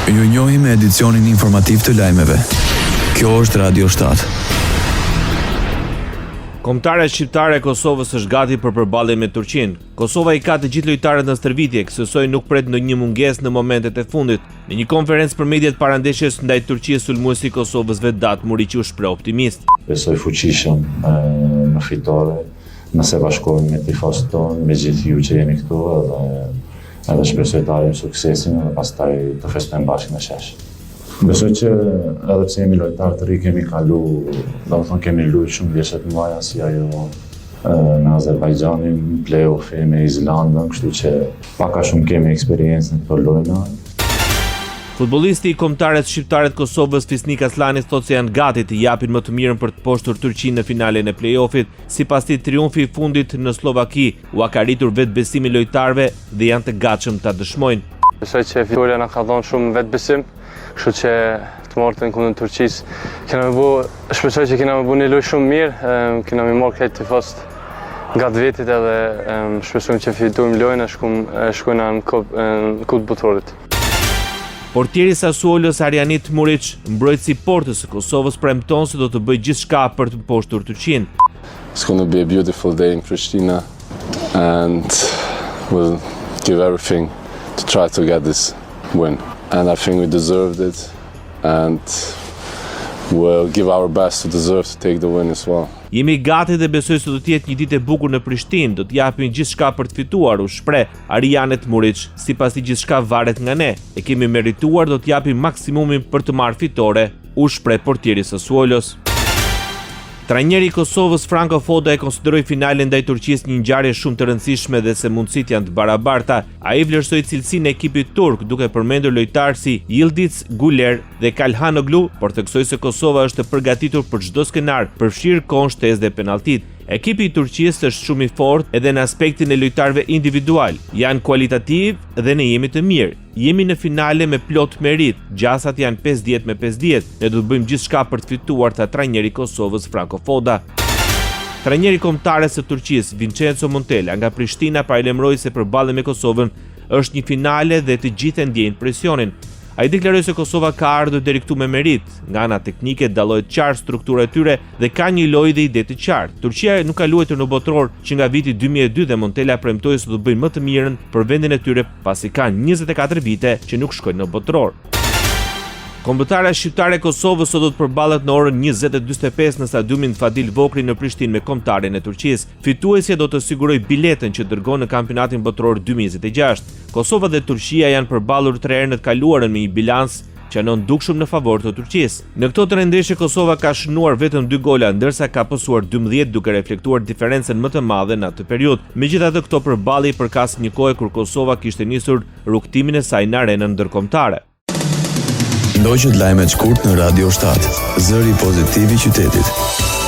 Ju njohim me edicionin informativ të lajmeve. Kjo është Radio 7. Kombëtarja shqiptare e Kosovës është gati për përballjen me Turqinë. Kosova i ka të gjithë lojtarët në stërvitje, kësisoj nuk pret ndonjë mungesë në momentet e fundit. Në një konferencë për mediat para ndeshjes ndaj Turqisë, sulmuesi i Kosovës Vedat Muriqi u shpreh optimist. Besoj fuqishëm në fitore, nëse bashkohemi me tifozët tonë, me gjithë ju që jeni këtu edhe edhe shpresoj të arrijmë suksesin edhe pastaj të festojmë bashkë në shesh. Besoj që edhe pse jemi lojtarë të ri kemi kalu, domethënë kemi lujt shumë ndeshje të mëdha si ajo me Azerbajxhanin, play-offi me Islandën, kështu që pak a shumë kemi eksperiencë në këto lojna. Futbollisti i kombëtares shqiptare të Kosovës Fisnik Asllani thotë se janë gati të japin më të mirën për të mposhtur Turqinë në finalen e play-offit. Sipas tij, triumfi i fundit në Sllovaki ua ka rritur vetëbesimin lojtarëve dhe janë të gatshëm ta dëshmojnë. Besoj që fitorja na ka dhënë shumë vetëbesim, kështu që të martën kundër Turqisë kena me bo, shpresoj që kena me bo një lojë shumë mirë, kena me marrë krejt tifozët ngat vetit edhe shpresojmë që fitojmë lojën e shkojmë në Kupë të Botërorit. Portieri i Sassuolos Arianit Muric, mbrojtësi i portës së Kosovës premton se do të bëjë gjithçka për të mposhtur Turqinë. It's going to be a beautiful day in Pristina and we'll give everything to try to get this win. And I think we deserved it and we'll give our best to deserve to take the win as well. Jemi gati dhe besoj se do të jetë një ditë e bukur në Prishtinë, do të japim gjithçka për të fituar, u shpreh Arijanet Muric. Sipas tij gjithçka varet nga ne. E kemi merituar, do të japim maksimumin për të marrë fitore, u shpreh portieri i Sassuolos. Trajneri i Kosovës Franco Foda e konsideroi finalen ndaj Turqisë një ngjarje shumë të rëndësishme dhe se mundësitë janë të barabarta. Ai vlerësoi cilësinë e ekipit turk, duke përmendur lojtarë si Yildiz, Guler dhe Calhanoglu, por theksoi se Kosova është e përgatitur për çdo skenar, përfshirë kohën shtesë dhe penalltitë. Ekipi i Turqisë është shumë i fortë edhe në aspektin e lojtarëve individual. Janë kualitativë dhe ne jemi të mirë. Jemi në finale me plot meritë, gjasat janë 50 me 50. Ne do të bëjmë gjithçka për të fituar, tha trajneri i Kosovës Franco Foda. Trajneri i kombëtares së Turqisë, Vincenzo Montella, nga Prishtina paralajmëroi se përballja me Kosovën është një finale dhe të gjithë e ndjejnë presionin. Ai deklaroi se Kosova ka ardhur deri këtu me meritë, nga ana teknike dallohet qartë struktura e tyre dhe ka një lojë dhe ide të qartë. Turqia nuk ka luajtur në botëror që nga viti 2002 dhe Montella premtoi se do të bëjnë më të mirën për vendin e tyre pasi kanë 24 vite që nuk shkojnë në botëror. Kombëtarja shqiptare e Kosovës sot do të përballet në orën 20:45 në stadiumin Fadil Vokrri në Prishtinë me kombëtaren e Turqisë. Fituesja do të sigurojë biletën që dërgon në Kampionatin Botëror 2026. Kosova dhe Turqia janë përballur tre herë në të kaluarën me një bilanc që anon dukshëm në favor të Turqisë. Në këto tre ndeshje Kosova ka shënuar vetëm dy gola, ndërsa ka pësuar 12 duke reflektuar diferencën më të madhe në atë periudhë. Megjithatë këto përballje i përkasin një kohe kur Kosova kishte nisur rrugëtimin e saj në arenën ndërkombëtare. Ndoqët lajmet shkurt në Radio 7, zëri pozitiv i qytetit.